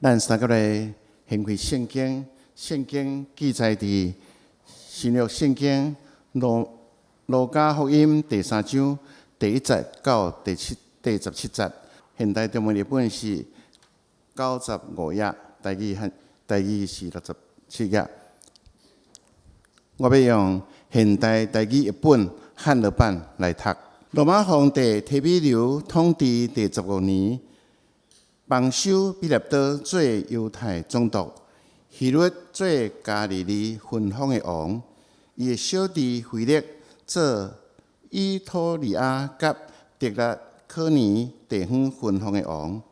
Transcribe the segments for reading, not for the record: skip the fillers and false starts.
咱三個來掀開聖經，聖經記載佇新約聖經路加福音第三章第一節到第17節。現代中文譯本是95頁，台語是67頁。我欲用現代台語譯本漢樂版來讀。羅馬皇帝提比留統治第15年，龐修彼拉多做猶太總督，希律做加利利分封的王，伊的小弟腓力做以土利亞佮特拉可尼地方分封的王，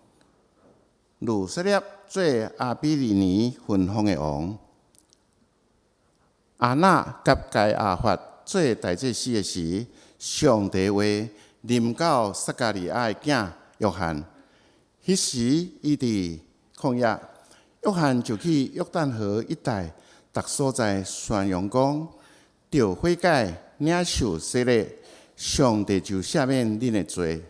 呂撒聶做亞比利尼分封的王，亞那佮該亞法做大祭司的時，上帝話臨到撒迦利亞的囝約翰。彼時伊佇曠野，約翰就去約旦河一帶，逐所在宣揚講：著悔改，領受洗禮，上帝就赦免恁的罪。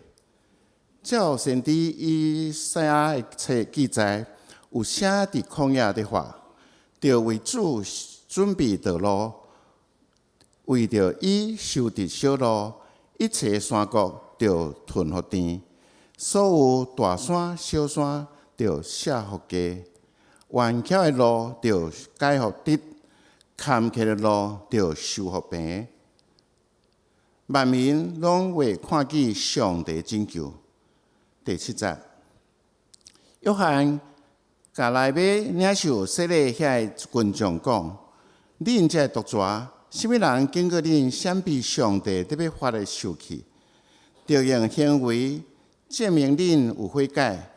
照先知以賽亞的冊記載，有聲佇曠野咧喊，著為主準備道路，為著伊修直小路，一切山谷著吞予平，所有大山小山著卸予低，彎曲的路著改予直，坎坷的路著修予平。萬民攏會看見上帝拯救。第七節，約翰共來欲領受洗禮遐个群眾講：恁這毒蛇，啥物人警告恁閃避上帝欲發的受氣？著用行為證明恁有悔改。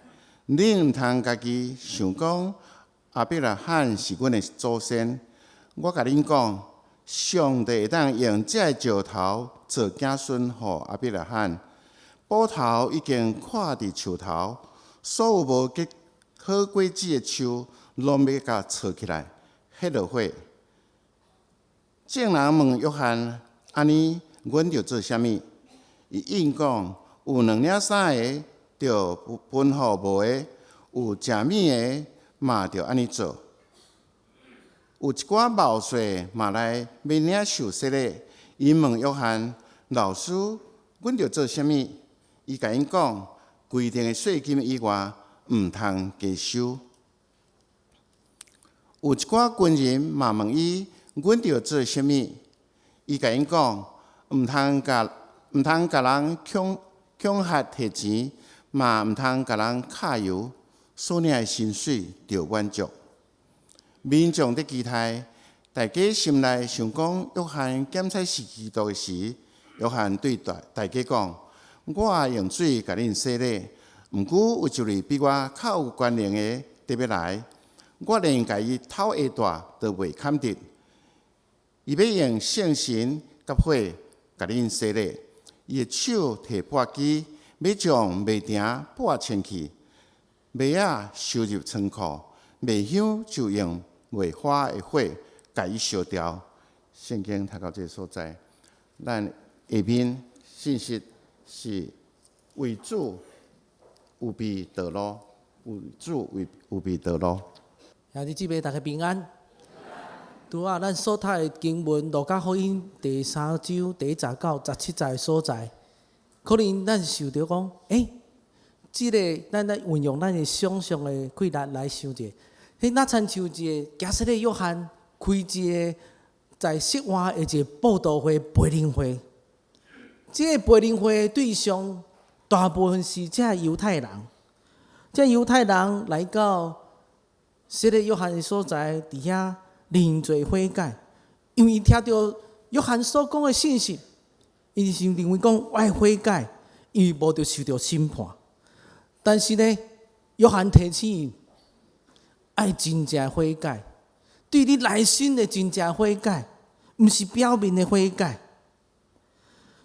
恁毋通家己想講亞伯拉罕是阮的祖先。我共恁講，上帝會當用這个石頭造子孫予亞伯拉罕。斧頭已經倚佇樹頭，所有無結好果子的樹，攏欲共鑿起來，彼落火。眾人問約翰：按呢，阮著做啥物？伊應講：有兩領衫的，著分予無的；有食物的，嘛著按呢做。有一寡謀士嘛來欲領受洗禮，𪜶問約翰：老師，阮著做啥物？伊共𪜶講：規定的稅金以外，毋通加收。有一寡軍人嘛問伊：阮著做啥物？伊共𪜶講：毋通共人恐嚇提錢，嘛毋通共人敲油，所領的薪水著滿足。民眾佇期待，大家心內想講約翰檢採是基督的時，約翰對大家講：我用水共恁洗禮，毋過有一位比我較有權能的佇欲來，我連共伊脫鞋帶都袂堪得。伊欲用聖神佮火共恁洗禮，伊的手提簸箕，欲將麥埕簸清去，麥仔收入倉庫，麥香就用袂花的火共伊燒掉。聖經讀到這个所在，咱下面信息是為主預備道路，為主預備道路。兄弟姊妹，大家平安。拄仔咱所讀的經文《路加福音》第三章第一節到17節的所在，可能咱想著講，欸，這个咱來運用咱的想像的氣力來想者，彼若親像一个行洗禮約翰開一个在室外的一個佈道會、培靈會。這个培靈會的對象大部分是這猶太人，這猶太人來到洗禮約翰的所在，佇遐認罪悔改，因為聽著約翰所講的信息，𪜶是認為講我愛悔改，因為無就受著審判。但是呢，約翰提醒愛真正悔改，對你內心的真正悔改，毋是表面的悔改。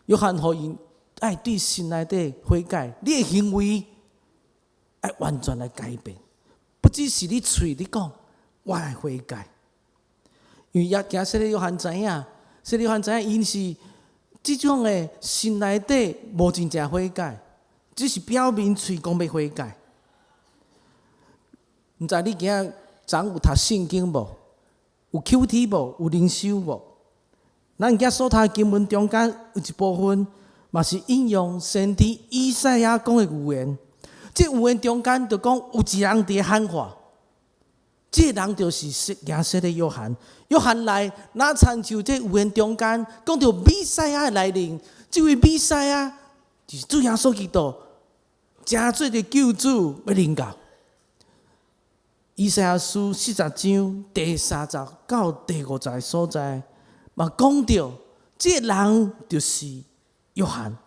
約翰予𪜶愛對心內底悔改，你的行為愛完全來改變，不只是你喙咧講我愛悔改。因為也驚洗禮約翰知影，洗禮約翰知影，𪜶是這種的心內底無真正悔改，只是表面喙講欲悔改。毋知你今仔昨有讀聖經無？有 QT 無？有靈修無？咱今所讀的經文中間有一部分，嘛是引用先知以賽亞講的預言。這預言中間就講有一人佇喊話，這個人就是耶洗的約翰。約翰來，若親像這預言中間講著彌賽亞的來臨，這位彌賽亞就是主耶穌基督，成做的救主欲臨到。以賽亞書40章第三節到第五節所在，嘛講著這個人就是約翰。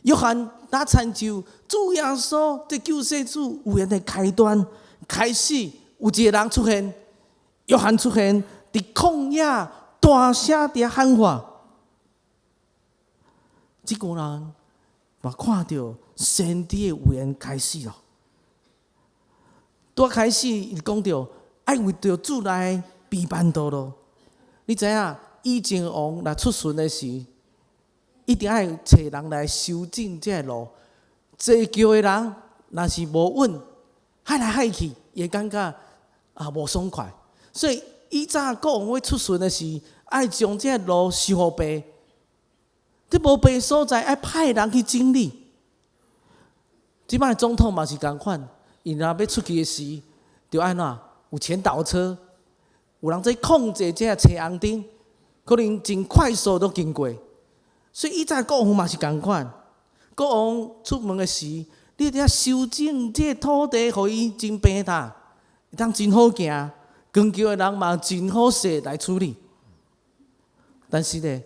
約翰若親像主耶穌這救世主預言的開端，開始有一個人出現，約翰出現佇曠野大聲佇喊話，這個人嘛看著先知的預言開始咯。拄開始伊講著愛為著主來備辦道路。你知影以前王若出巡的時，一定愛揣人來修整這個路。坐轎的人若是無穩，害來害去，伊會感覺啊無爽快。所以以早國王欲出巡的時，愛將這個路修予平。這無平所在，愛派人去整理。這擺總統嘛是仝款，伊若欲出去的時，就按怎有前導車，有人在控制這個車紅燈，可能真快速都經過。所以以早國王嘛是仝款，國王出門的時，你得修整這個土地，予伊真平坦，會當真好行。扛轎的人嘛真好勢來處理。但是呢，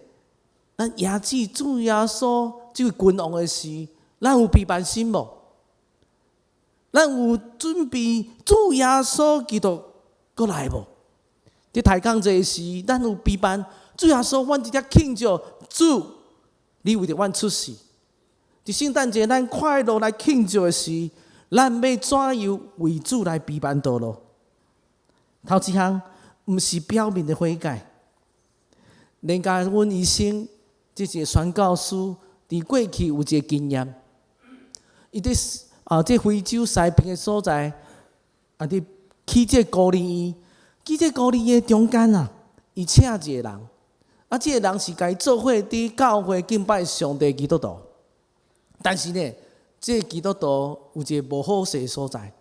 咱迎接主耶穌這位君王的時，咱有備辦心無？咱有準備主耶穌基督閣來無？佇抬槓節時，咱有備辦主耶穌，阮佇遮慶祝主，你為著阮出世。佇聖誕節，咱快樂來慶祝的時，咱欲怎樣為主來備辦道路？頭一項，毋是表面的悔改。連家阮醫生，這一個宣教師，佇過去有一個經驗，伊佇啊，這非洲西邊的所在，啊，佇起這個孤兒院，起這孤兒院的中間啊，伊請一個人，啊，這個人是共伊做伙佇教會敬拜上帝基督徒，但是呢，這個基督徒有一個無好勢所在，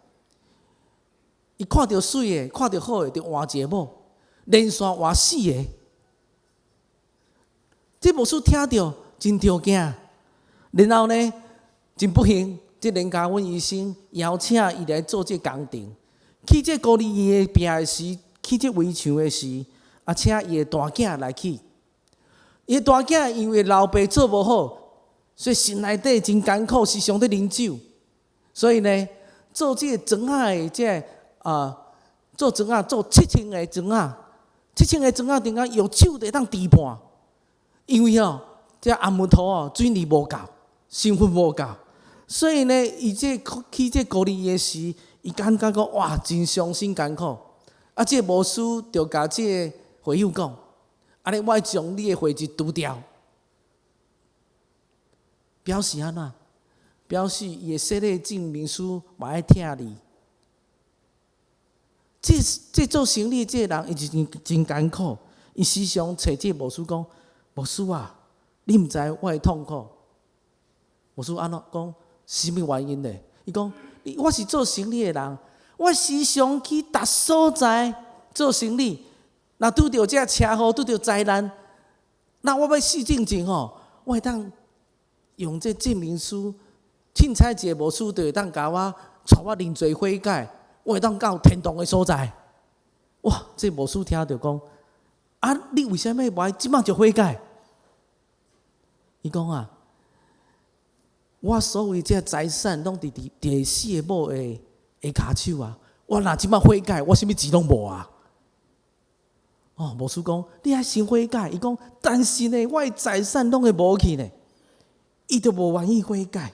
伊看著媠的，看著好的，就換一個某，連續換四個。這牧師聽著真著驚，然後呢，真不幸，這連家阮醫生邀請伊來做這工程，去這孤兒院的壁的時，起這圍牆的時，啊，請伊的大囝來起。伊的大囝因為老爸做無好，所以心內底真艱苦，時常佇啉酒。所以呢，做這個磚仔的這個啊，做磚仔做7000個磚仔，7000個磚仔中間用手就會當挃半。因為哦，這紅木頭哦，水泥無夠，成分無夠，所以呢，伊這起這孤兒院的時，伊感覺講哇，真傷心艱苦。啊，這個牧師就共這個會友講，按呢我愛將你的會籍除掉，表示按怎？表示伊的洗禮證明書嘛愛拆離。這這做生理這個人，伊就真真艱苦，伊時常揣這個牧師講。牧師啊，你毋知我的痛苦。牧師按怎講？啥物原因咧？伊講，我是做生理的人，我時常去逐所在做生理。若拄著這車禍，拄著災難，那我欲死進前吼，我會當用這證明書，凊彩一個牧師就會當共我帶我認罪悔改，我會當到天堂的所在。哇！這牧師聽著講，啊，你為啥物無愛這擺就悔改？伊講啊，我所有這財產攏佇佇第四個某的的跤手啊！我若這擺悔改，我啥物錢攏無啊！哦，牧師講，你愛先悔改。伊講，但是呢，我的財產攏會無去呢，伊就無願意悔改。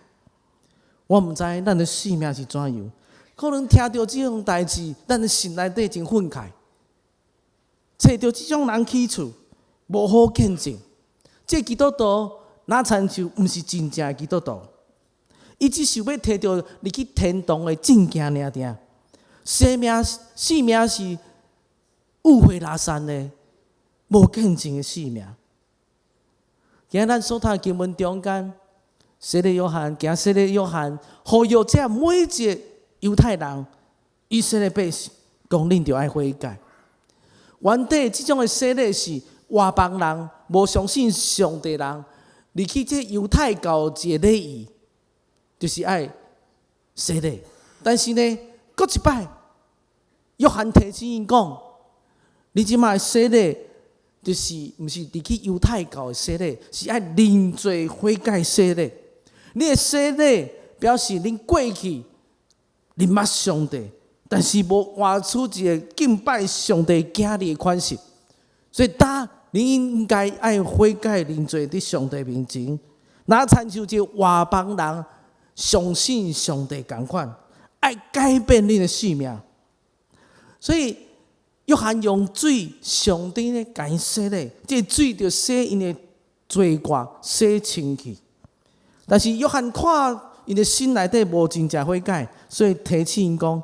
我毋知咱的性命是怎樣，可能聽著這種代誌，咱的心內底真憤慨。揣著這種人起厝，無好見證。這基督徒若親像毋是真正的基督徒，伊只想欲提著入去天堂的證件爾爾。生命是五花拉散的，無見證的生命。今日咱所讀經文中間，洗禮約翰，行洗禮約翰，呼籲這每一個猶太人、以色列百姓，講恁著愛悔改。原底這種的洗禮是外邦人無相信上帝人，入去這猶太教一個禮儀，就是愛洗禮。但是呢，閣一擺，約翰提醒𪜶講：你這擺洗禮，就是毋是入去猶太教的洗禮，是愛認罪悔改洗禮。你的洗禮表示恁過去認捌上帝，但是無活出一個敬拜上帝囝兒的款式，所以當你應該愛悔改認罪佇上帝面前，若親像這個外邦人相信上帝仝款，愛改變恁的生命。所以約翰用水上帝咧共𪜶洗禮，這個水就洗𪜶的罪過，洗清去。但是約翰看𪜶的心內底無真正悔改，所以提醒𪜶講：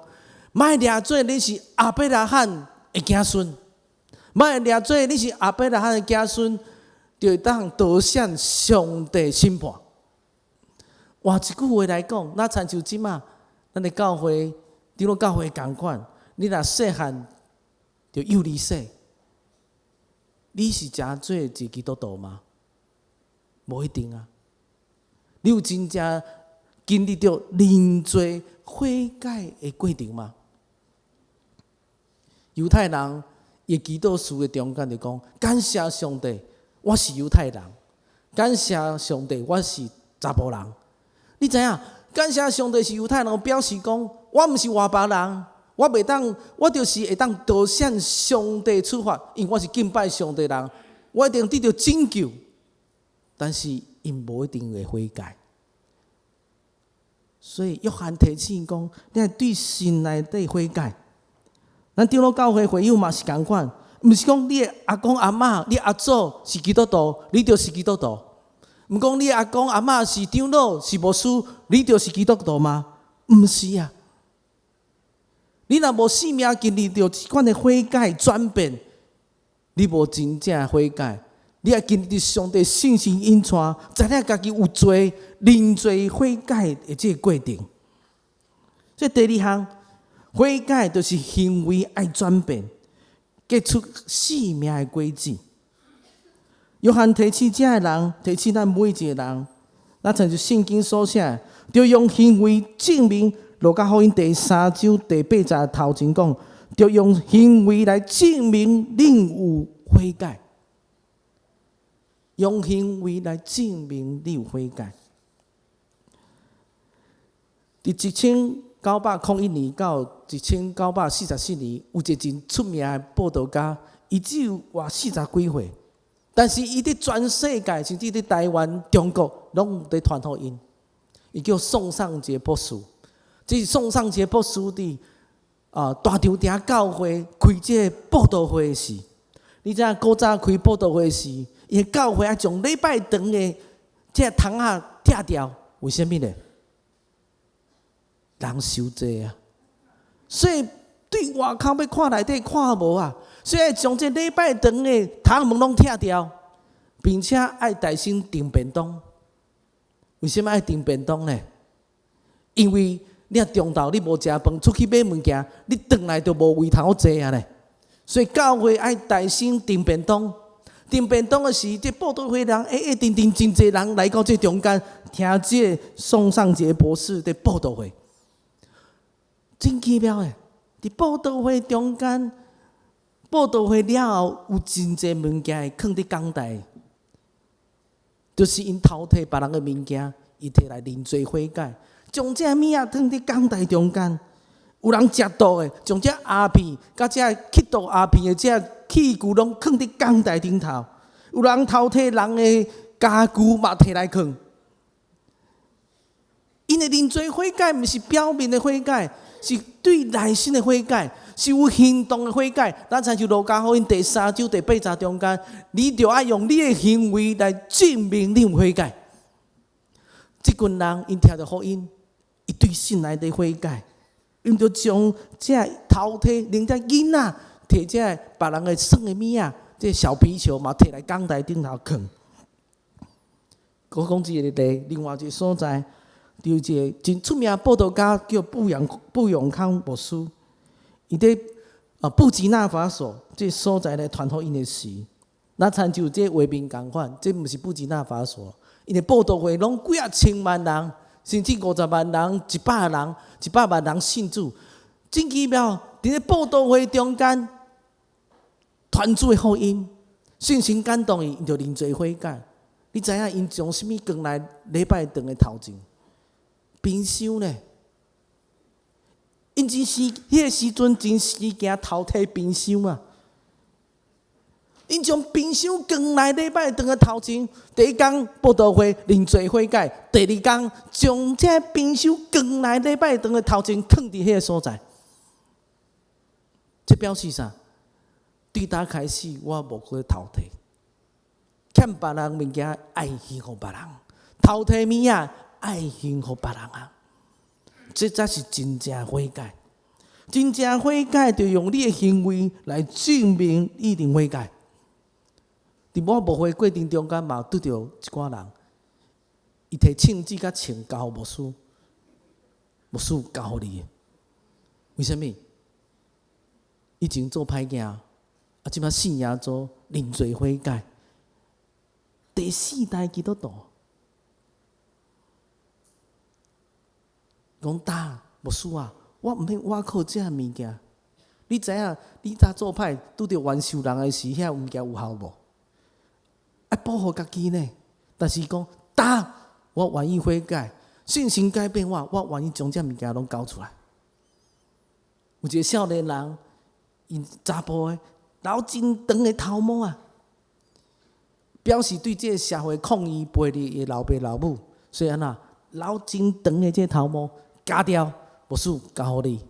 莫掠做你是亞伯拉罕的子孫，莫掠做你是亞伯拉罕的子孫，就會當逃選上帝審判。換一句話來講，若親像這馬，咱的教會，長老教會仝款，你若細漢就幼兒洗，你是誠做一個基督徒嗎？無一定啊。你有真正經歷著認罪悔改的過程嗎？猶太人伊祈禱詞的中間就講：感謝上帝，我是猶太人；感謝上帝，我是查埔人。你知影？感謝上帝是猶太人，表示講我毋是外邦人，我袂當，我就是會當逃選上帝處罰，因為我是敬拜上帝人，我一定得著拯救。但是𪜶無一定會悔改，所以約翰提醒講：你愛對心內底悔改。咱長老教會會友嘛是仝款，毋是講你的阿公阿嬤、你阿祖是基督徒，你就是基督徒。毋講你阿公阿嬤是長老是牧師，你就是基督徒嗎？毋是啊！你若無生命經歷著這款的悔改轉變，你無真正悔改。你愛經歷上帝聖神引帶，知影家己有罪、認罪悔改的這個過程。所以第二項悔改就是行為愛轉變，結出生命的果子。約翰提醒這个人，提醒咱每一個人，若親像聖經所寫，著用行為證明。路加福音第三章第八節頭前講，著用行為來證明恁有悔改。用行為來證明你有悔改。佇1901年到1944年，有一個真出名的布道家，伊只有活四十幾歲，但是伊佇全世界，甚至佇台灣、中國，攏佇傳福音。伊叫宋尚節博士，這是宋尚節博士佇大長埕教會開這個布道會時，你知影古早開布道會時，伊的教會愛將禮拜堂的這個窗仔拆掉，為啥物呢？人傷濟啊，所以對外口欲看內底看無啊，所以愛將這禮拜堂的窗門攏拆掉，並且愛重新訂便當。為啥物愛訂便當呢？因為你若中晝你無食飯，出去買物件，你轉來就無位通好坐啊咧。所以教會愛重新訂便當。訂便當的時，這布道會人，一定定真濟人來到這中間，聽這個宋尚節博士的布道會，真奇妙的。佇布道會中間，布道會了後，有真濟物件會囥佇講台，就是𪜶偷提別人的物件，伊提來認罪悔改，將這物仔囥佇講台中間。有人食毒的，將這鴉片佮這吸毒鴉片的這器具攏囥佇講台頂頭。有人偷提人的家具嘛提來囥。𪜶的認罪悔改，毋是表面的悔改，是對內心的悔改，是有行動的悔改。咱親像路加福音第三章第八節中間，你著愛用你的行為來證明你有悔改。這群人𪜶聽著福音，伊對心內底悔改。𪜶就將這頭提，連這囡仔提這別人的耍的物仔，這小皮球嘛提來講台頂頭囥。閣講一個例，另外一個所在，就一個真出名佈道家叫布永康牧師，伊佇布吉納法索這所在來傳福音的時，若親像這畫面仝款，這毋是布吉納法索，𪜶的佈道會攏幾仔千萬人，甚至50萬人、100人、100萬人信主，真奇妙！佇咧佈道會中間，傳主的福音，聖神感動伊，伊就認罪悔改。你知影𪜶將啥物扛來禮拜堂的頭前？冰箱呢？𪜶真是彼個時陣真時驚偷提冰箱啊！𪜶將冰箱扛來禮拜堂的頭前，第一工佈道會認罪悔改，第二工將這冰箱扛來禮拜堂的頭前，囥佇彼個所在。這表示啥？對今開始我無閣偷提，欠別人物件愛還予別人，偷提物仔愛還予別人啊！這才是真正悔改。真正悔改，就用你的行為來證明你一定悔改。佇我牧會過程中間，嘛拄著一寡人，伊提聖旨佮穿交予牧師，牧師交予你。為啥物？以前做歹囝，啊，這擺信耶穌，認罪悔改，第四代基督徒，講噠，牧師啊，我毋免倚靠這物件。你知影，你早做歹拄著冤仇人的時，遐物件有效無？愛保護家己呢。但是講，噠，我願意悔改，信心改變我，我願意將這物件攏交出來。有一個少年人，𪜶查埔的，留真長的頭毛啊，表示對這個社會抗議，背離伊老爸老母，所以按怎留真長的這個頭毛，鉸掉，牧師交予你，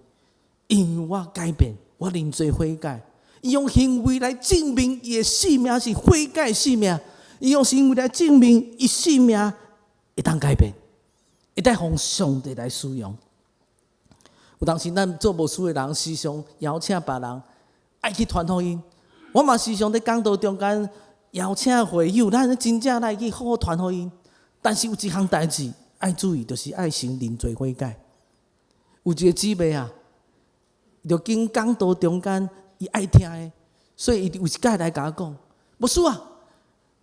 因為我改變，我認罪悔改，伊用行為來證明伊的生命是悔改生命，伊用行為來證明伊生命會當改變，會當予上帝來使用。有當時咱做牧師的人，時常邀請別人愛去傳福音。我嘛時常佇講道中間邀請會友，咱真正來去好好傳福音。但是有一項代誌愛注意，就是愛先認罪悔改。有一個姊妹啊，就經講道中間，伊愛聽的，所以伊有一擺來共我講：牧師啊，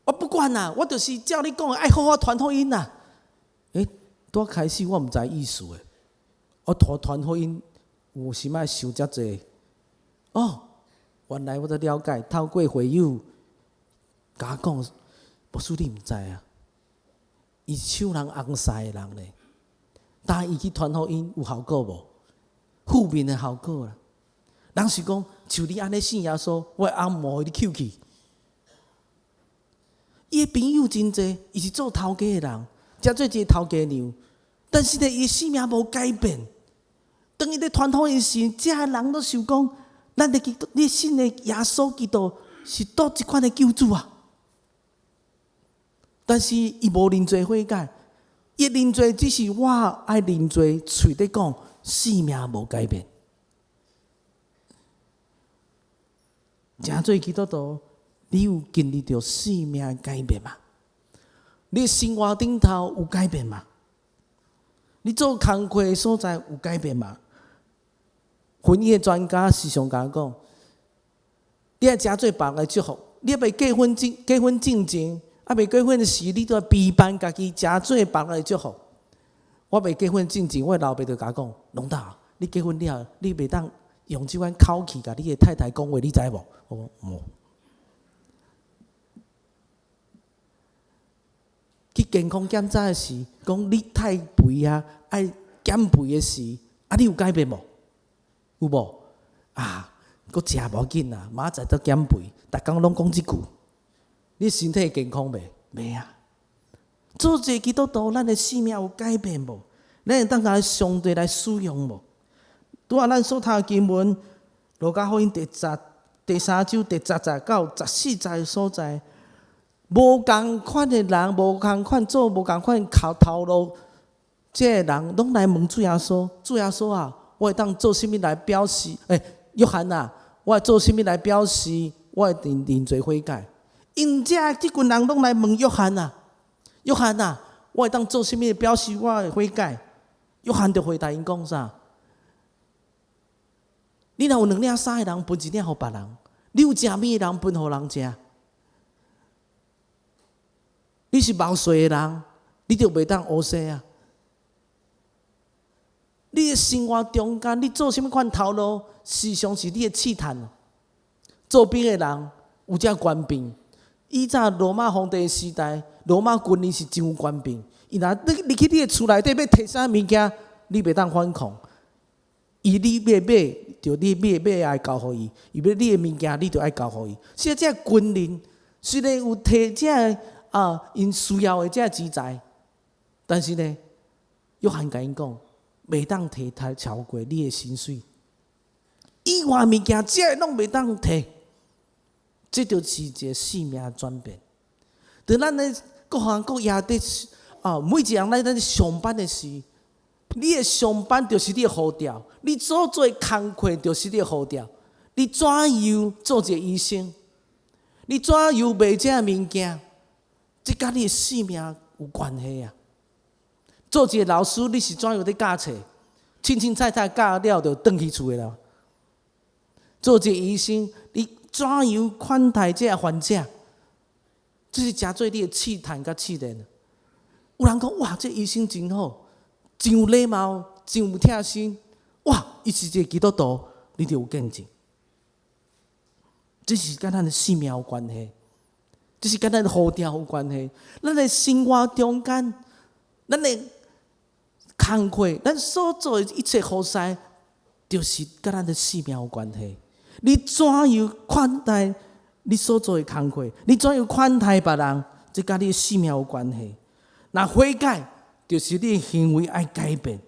我不管啦，我就是照你講的，愛好好傳福音啦。欸，拄開始我毋知意思的，我傳福音有時愛想遮濟。哦，原來我才了解，透過會友共我講，牧師你毋知啊，伊搶人翁婿的人咧，但伊去傳福音有效果無？負面的效果啦。人是講，像你按呢信耶穌，我的翁無予你抾去。伊的朋友真濟，伊是做頭家的人，誠做一个頭家娘。但是呢，伊生命無改變。當伊咧傳福音時，遮人都想講，咱的基督，你信的耶穌基督是佗一款的救主啊？但是伊無認罪悔改，伊認罪只是我愛認罪，喙咧講，生命無改變。誠濟基督徒，你有經歷著生命改變嗎？你生活頂頭有改變嗎？你做工課的所在有改變嗎？婚姻的專家時常共我講，你愛誠濟別人的祝福，你猶未結婚進結婚進前，猶未結婚的時，你都愛備辦家己誠濟別人的祝福。我未結婚進前，我的老爸就共我講：龍大，你結婚了後，你袂當用這款口氣共你的太太講話，你知無？我講無。去健康檢查的時，講你太肥啊，愛減肥的時，啊，你有改變無？有無？啊，閣食無要緊啦，明仔載閣減肥，逐工攏講這句。你身體健康袂？袂啊。做一个基督徒，咱的生命有改變無？咱會當共上帝來使用無？拄仔咱所讀的經文，路加福音第三章第十節到十四節的所在，無仝款的人，無仝款做無仝款頭頭路，這个人攏來問主耶穌：主耶穌啊，我會當做啥物來表示？欸，約翰啊，我會做啥物來表示我會認罪悔改？𪜶遮這群人攏來問約翰啊，約翰啊，我會當做啥物表示我會悔改？約翰就回答𪜶講啥？你若有兩領衫的人，分一領予別人；你有食物的人，分予人食。你是謀稅的人，你就袂當烏踅啊！你的生活中間，你做啥物款頭路，時常是你的試探。做兵的人有這權柄。以早羅馬皇帝時代，羅馬軍人是真有權柄。伊若你入去你的厝內底欲提啥物件，你袂當反抗。伊你欲買，就你買買愛交予伊；伊欲你的物件，你就愛交予伊。所以這軍人雖然有提這啊，𪜶需要的這資財，但是呢，約翰共𪜶講，袂當提太超過你的薪水。以外物件，這攏袂當提。這就是一個生命轉變。當咱咧各行各業佇啊，每一人來咱上班的時，你的上班就是你的呼召，你所做的工課就是你的呼召。你怎樣做一個醫生？你怎樣賣這物件？這佮你的生命有關係啊！做一個老師，你是怎樣佇教冊？凊凊彩彩教了就轉去厝的啦。做一個醫生，你怎樣款待這患者？這是誠做你的試探佮試煉。有人講哇，這醫生真好，真有禮貌，真有疼心。哇，伊是一個基督徒，你就有見證。這是佮咱的生命有關係，這是佮咱的呼召有關係。咱的生活中間，咱的工課，咱所做的一切服侍，就是佮咱的生命有關係。你怎樣款待你所做的工課？你怎樣款待別人？這佮你的生命有關係。若悔改，就是你的行為愛改變，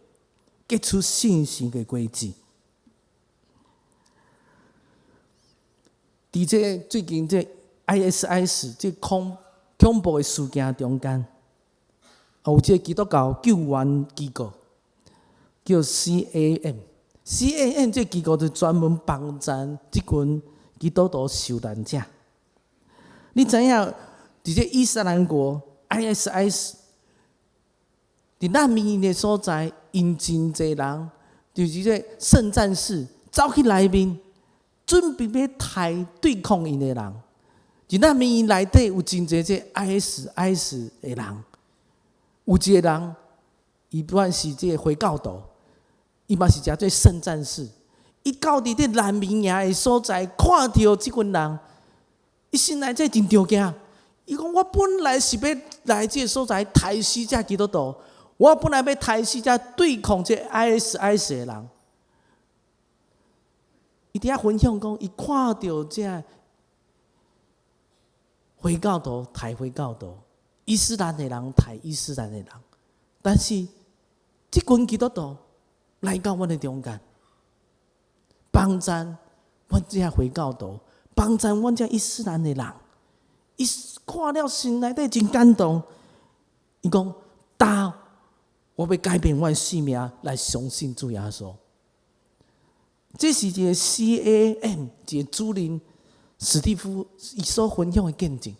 結出信心的果子。佇這最近這 ISIS 這恐怖的事件中間，有這個基督教救援機構叫 CAM。CAM 這機構就專門幫助這群基督徒受難者。你知影，佇這伊斯蘭國 ISIS，佇難民營的所在，𪜶真濟人，就是這聖戰士走去內面，準備欲刣對抗𪜶的人。佇難民營內底有真濟這 ISIS 的人，有一個人，伊不管是這個回教徒。伊嘛是誠做聖戰士，伊到佇這難民營的所在，看著這群人，伊心內底真著驚。伊講：我本來是欲來這個所在刣死這基督徒，我本來欲刣死這對抗這 ISIS 的人。伊佇遐分享講，伊看著這回教徒刣回教徒，伊斯蘭的人刣伊斯蘭的人，但是這群基督徒來到阮的中間，幫贊阮這回教徒，幫贊阮這伊斯蘭的人，伊看了心內底真感動。伊講：今我欲改變我的生命來相信主耶穌。這是一個 CAM 一個主任史蒂夫伊所分享的見證。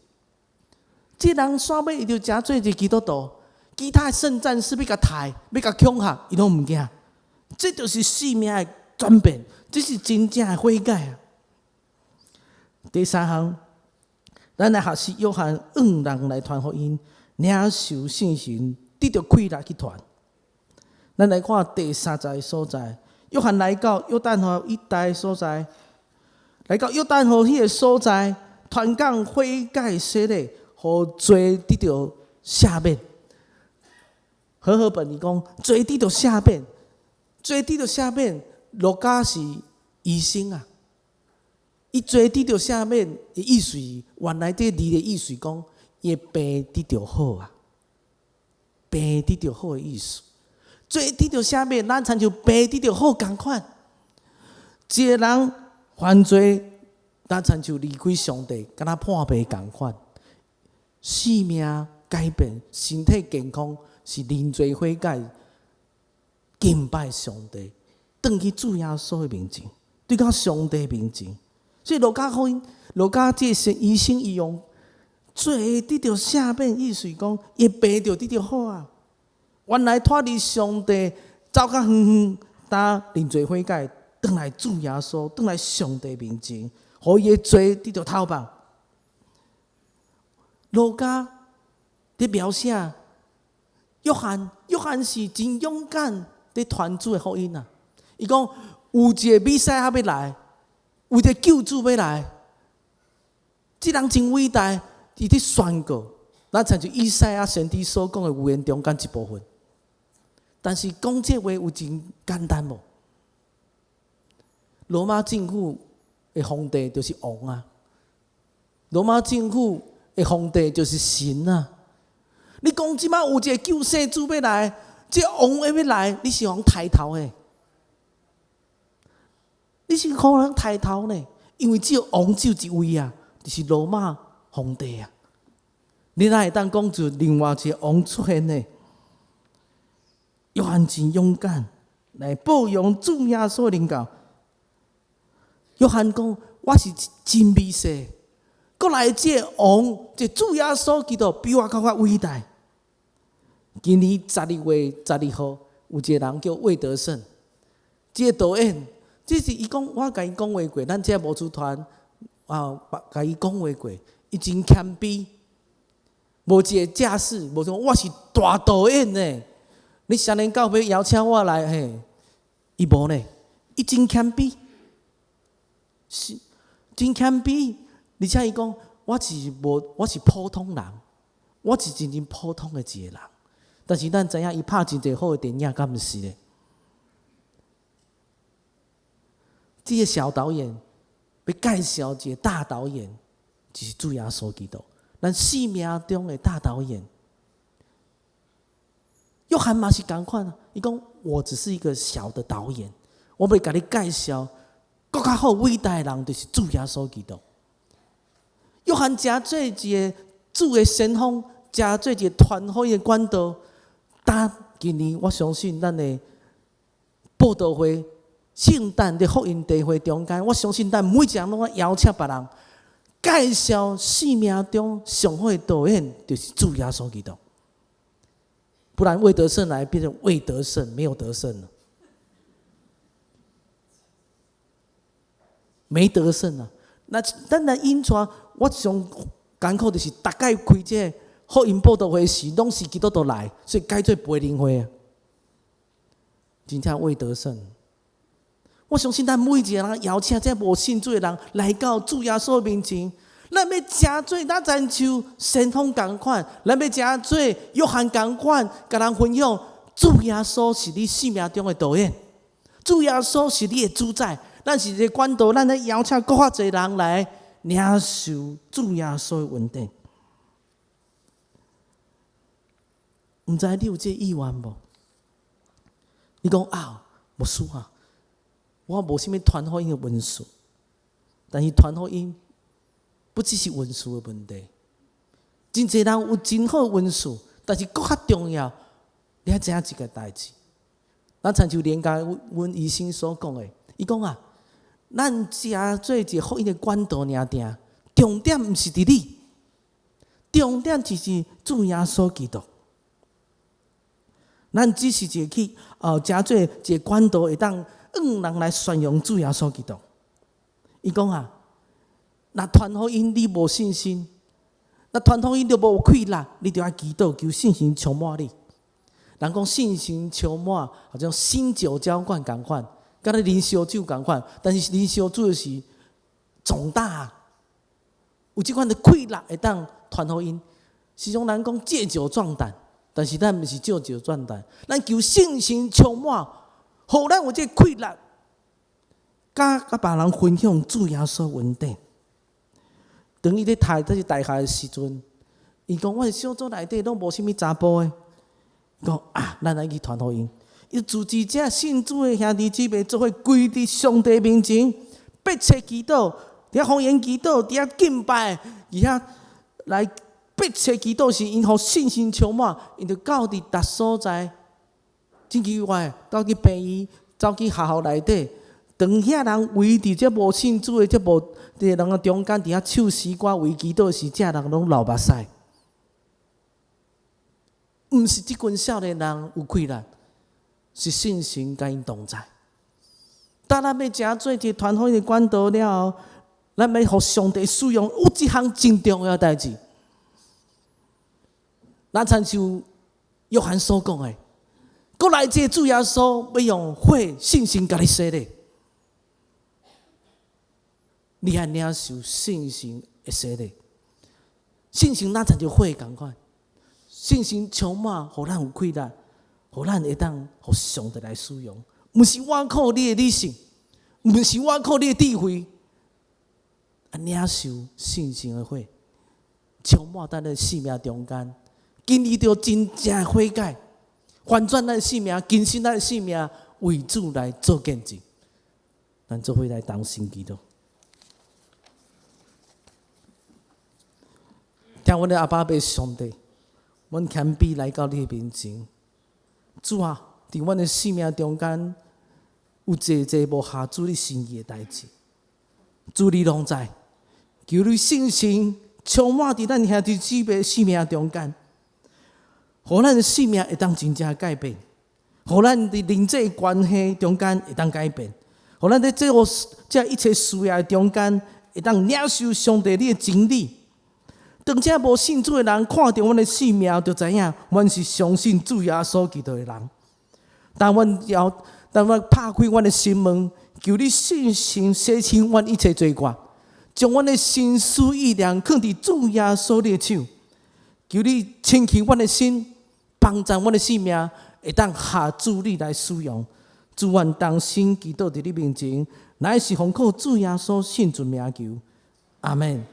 這人煞尾伊就成做一個基督徒，其他的聖戰士欲共刣，欲共恐嚇，伊攏毋驚。這就是生命的轉變，這是真正的悔改啊！第三項，咱來學習約翰向人來傳福音，領受聖神，得著氣力去傳。咱來看第三節的所在，約翰來到約旦河一帶所在，來到約旦河彼個所在，傳講悔改洗禮，予罪得著赦免。和合本伊講，罪得著赦免。罪得著赦免，路加是醫生啊。伊罪得著赦免的意思，原來這字的意思講，伊的病得著好啊，病得著好的意思。罪得著赦免，咱親像病得著好仝款。一個人犯罪，咱親像離開上帝，敢若破病仝款。生命改變，身體健康，是認罪悔改。敬拜上帝，轉去主耶穌的面前，對到上帝面前。所以路加福音，路加這個醫生伊用罪得著赦免，意思講伊病就得著好啊。原來脫離上帝，走較遠遠，焦認罪悔改，轉來主耶穌，轉來上帝面前，予伊的罪得著透放。路加佇描寫約翰，約翰是真勇敢佇傳主的福音啊！伊講有一個彌賽亞欲來，有一個救主欲來，這人真偉大，伊佇宣告，咱親像以賽亞先知所講的預言中間一部分。但是講這話有真簡單無？羅馬政府的皇帝就是王啊，羅馬政府的皇帝就是神啊！你講這擺有一個救世主欲來，這王欲來，你是予人刣頭的，你是予人刣頭呢？因為只有王只有一位啊，就是羅馬皇帝啊！你哪會當講出另外一個王出現呢？約翰真勇敢來報揚主耶穌臨到。約翰講：我是真微細，閣來這個王，這主耶穌基督比我閣較偉大。今年12月12號，有一個人叫魏德聖，這個導演，這是伊講，我共伊講話過，咱這牧師團啊，共伊講話過，伊真謙卑，無一个架勢，無講我是大導演呢。你啥人到尾邀請我來嘿？伊無呢，伊真謙卑，是真謙卑，而且伊講我是無，我是普通人，我是真真普通的一個人。但是咱知影伊拍真濟好的電影，敢毋是咧？這個小導演欲介紹一個大導演，就是主耶穌基督，咱生命中的大導演。約翰嘛是仝款啊，伊講我只是一個小的導演，我欲共你介紹，閣較好偉大的人就是主耶穌基督。約翰成做一個主的先鋒，成做一個傳福音的管道。但今年我相信咱的佈道會、聖誕的福音聚會中間，我相信咱每一個人攏愛邀請別人介紹生命中上好的導演，就是主耶穌基督。不然未得勝來變成未得勝，沒有得勝了，沒得勝啊！那咱來引帶，我上艱苦就是逐擺開這個福音佈道會時，攏是基督徒來，所以改做培靈會啊。真正未得勝。我相信咱每一個人邀請這無信主的人來到主耶穌面前。咱欲成做咱親像先鋒仝款，咱欲成做約翰仝款，共人分享主耶穌是你生命中的導演，主耶穌是你的主宰。咱是一個管道，咱來邀請閣較濟人來領受主耶穌的恩典。毋知你有這個意願無？你講啊，牧師啊，我無啥物傳福音的文書，但是傳福音不只是文書的問題，真濟人有真好的文書，但是閣較重要，你愛知影一個代誌。咱親像連家阮醫生所講的，伊講啊，咱成做一個福音的管道爾定，重點毋是佇你，重點就是主耶穌基督。咱只是一個去成做一個管道，會當讓人來宣揚主耶穌基督。伊講啊，若傳福音你無信心，若傳福音你無氣力，你就愛祈禱求聖神充滿你。人講聖神充滿，好像新酒澆灌仝款，敢若啉燒酒仝款，但是啉燒酒是壯膽，有這款的氣力會當傳福音。時常人講借酒壯膽，但是咱毋是借酒壯膽，咱求聖神充滿，予咱有這個氣力，佮佮別人分享主耶穌恩典。當伊咧讀這是大學的時陣，伊講我的小組內底攏無啥物查埔的，伊講啊，咱來去傳福音。伊組織這信主的兄弟姊妹做伙跪佇上帝面前，迫切祈禱，佇遐方言祈禱，佇遐敬拜，而且來迫切祈禱時，𪜶予信心充滿，𪜶就到佇逐所在，真奇怪，到去病院。走去學校內底，當遐人圍佇這無信主的這無佇人的中間，佇遐唱詩歌為祈禱時，這人攏流目屎。毋是這群少年人有氣力，是聖神佮𪜶同在。當咱欲成做一个傳福音的管道了後，咱欲予上帝使用，有一項真重要代誌。咱親像約翰所講的，閣來一个主耶穌欲用火聖神共你洗禮，你愛領受聖神的洗禮。聖神若親像火仝款，聖神充滿，予咱有氣力，予咱會當予上帝來使用。毋是我靠你的理性，毋是我靠你的智慧，啊，領受聖神的火，充滿咱的生命中間，經歷著真正的悔改，翻轉咱的生命，更新咱的生命，為主來做見證。咱做伙來同心祈禱。疼阮的阿爸父上帝，阮謙卑來到你的面前，主啊，佇阮的生命中間，有濟濟無合主你心意的代誌，主你攏知，求你聖神充滿佇咱兄弟姊妹生命中間，予咱的生命會當真正改變，予咱佇人際關係中間會當改變，予咱佇這個這一切事業中間會當領受上帝你的真理。當這無信主的人看著阮的生命，就知影阮是相信主耶穌基督的人。當阮要，當阮拍開阮的心門，求你聖神洗清阮一切罪過，將阮的心思意念囥佇主耶穌你的手，求你清去阮的心，幫助阮的生命會當合主你來使用。主，阮同心祈禱佇你面前，乃是奉靠主耶穌聖尊名求，阿們。